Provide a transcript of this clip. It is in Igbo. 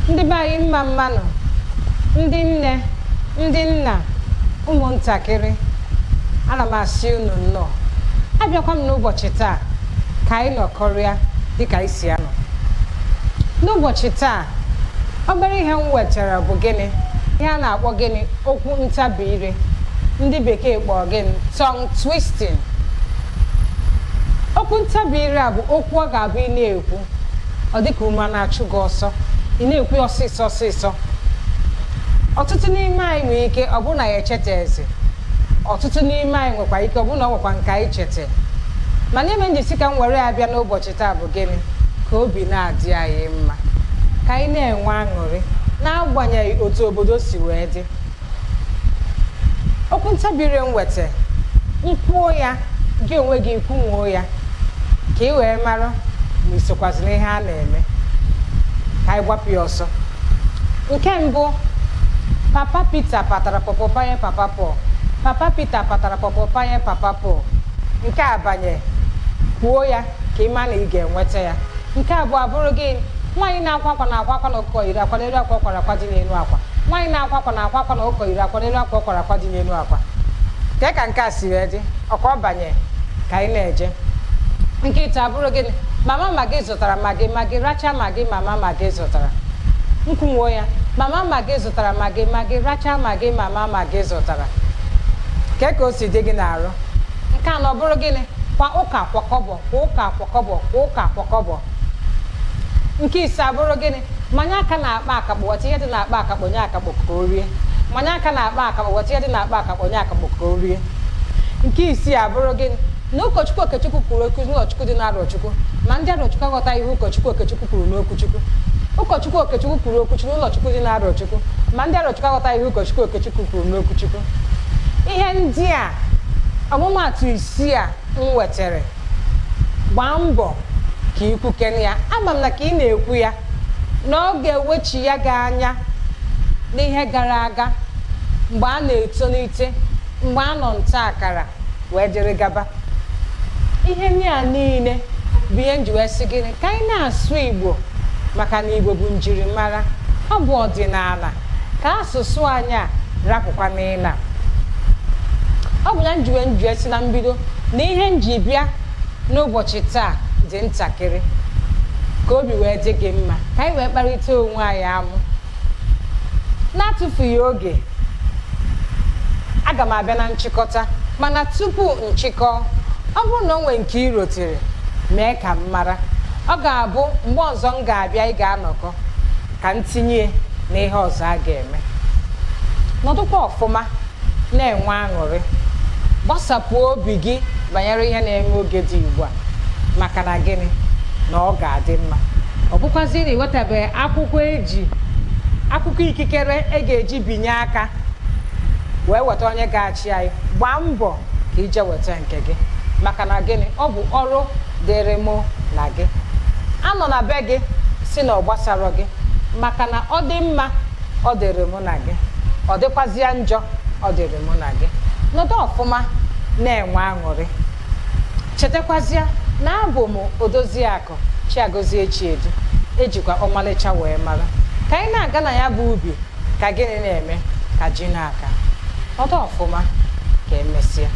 Ndị be anyị, mma mma nụ. Ndị nne, ndị nna, ụmụntakịrị, ana m asị unu nnọọ. Abịakwa m n'ụbọchị taa ka anyị nọkọrịa dịka anyị si anọ n'ụbọchị taa. Obere ihe m wetara bụ gịnị? Ihe a na-akpọ gịnị? Okwu ntabi ire. Ndị bekee kpọrọ gịnị? Tongue twisting. Okwu ntabi ire a bụ okwu ọ ga-abụ ị na-ekwu, ọ dịka ume a na-achụ gị ọsọ, ị na-ekwu ya ọsịsọ ọsịsọ. Ọtụtụ n'ime anyị nwere ike ọ bụrụ na ya echeta eze, ọtụtụ n'ime anyị nwekwa ike ọ bụrụ na ọ nwekwa nke anyị cheta. Mana ime njisi ka m were ya bịa n'ụbọchị taa bụ gịnị? Ka obi na-adị anyị mma, ka anyị na-enwe aṅụrị n'agbanyeghị otu obodo si wee dị. Okwu ntabire m weta, nkwuo ya, gị onwe gị kwunwuo ya, ka ị wee mara ma isokwazi n'ihe a na-eme. Ka anyị gbapụ ya ọsọ. Nke mbụ: Papa Peter patara pọpọ panye Papa Paul. Papa Peter patara pọpọ panye Papa Paul. Nke a banye, kwuo ya ka ị ma na ị ga-enweta ya. Nke abụọ abụrụ gị: nwaanyị na-akwa akwa na-akwa akwa na ọkụkọ yiri akwa n'elu akwa ọ kwara akwa dị n'elu akwa. Nwaanyị na-akwa akwa na-akwa akwa na ọkụkọ yiri akwa n'elu akwa ọ kwara akwa dị n'elu akwa. Kee ka nke a si wee dị? Ọkwa ọ banye ka anyị na-eje. Nke ite abụrụ gịnị? Mama Maggi zụtara Maggi, Maggi racha Maggi, mama Maggi zụtara. Nkwunwuo ya: mama Maggi zụtara Maggi, Maggi racha Maggi, mama Maggi zụtara. Kee ka o si dị gị n'arụ? Nke a na ọ bụrụ gịnị? Kwa ụka kwakọbọ, kwa ụka kwakọbọ, kwa ụka kwakọbọ. Nke ise abụrụ gịnị? Manye aka na-akpa akakpọ, weta ihe dị na-akpa akakpọ nye akakpọ ka o rie. Manye aka na-akpa akakpọ, weta ihe dị na-akpa akakpọ nye akakpọ ka o rie. Nke isii abụrụ gịnị? Na ụkọchukwu Okechukwu kwuru okwu n'ụlọchukwu dị n'Arọchukwu, ma ndị Arọchukwu aghọtaghị ihe ụkọchukwu Okechukwu kwuru n'okwuchukwu. Ụkọchukwu Okechukwu kwuru okwuchukwu n'ụlọchukwu dị n'Arọchukwu, ma ndị Arọchukwu aghọtaghị ihe ụkọchukwu Okechukwu kwuru n'okwuchukwu. Ihe ndị a, ọmụmaatụ isii a m wetara, gbaa mbọ ka ikwukene ya. Ama m na ka ị na-ekwu ya na ọ ga-ewechi ya gị anya n'ihe gara aga, mgbe a na-etolite, mgbe a nọ nta akara wee dịrị gaba. Ihe ndị a niile bụ ihe nji wee sị gịnị? Ka anyị na-asụ Igbo, maka na Igbo bụ njirimara, ọ bụ ọdịnala. Ka asụsụ anyị a rapụkwa n'ịna. Ọ bụ na njiwe njue si na mbido na ihe nji bịa n'ụbọchị taa dị ntakịrị, ka obi wee dị gị mma, ka anyị wee kparịta onwe anyị amụ na-atụfughị oge. Aga m abịa na nchịkọta, mana tupu nchịkọ, ọ bụrụ na o nwee nke ị rotere, mee ka m mara. Ọ ga-abụ mgbe ọzọ m ga-abịa, ị ga-anọkọ ka m tinye n'ihe ọzọ a ga-eme. Nọdụkwa ọfụma, na-enwe aṅụrị, gbasapụ obi gị banyere ihe na-eme oge dị ugbu a, maka na gịnị? Na ọ ga-adị mma. Ọ bụkwazi na ịwetabeghị akwụkwọ eji akwụkwọ ikikere e ga-eji binye aka wee weta onye ga-achị anyị, gbaa mbọ ka ije weta nke gị. Maka na gịnị? Ọ bụ ọrụ dịrị mụ na gị. Anọ na be gị si na ọ gbasara gị, maka na ọ dị mma, ọ dịrị mụ na gị; ọ dịkwazịa njọ, ọ dịrị mụ na gị. Nọdụ ọfụma, na-enwe aṅụrị. Chetakwazịa na abụ m Odoziakụ Chiagozie Chiedu, ejikwa ọmalịcha wee mara. Ka anyị na-aga na ya bụ ubi, ka gịnị na-eme? Ka ji na-aka. Nọdụ ọfụma, ka emesịa.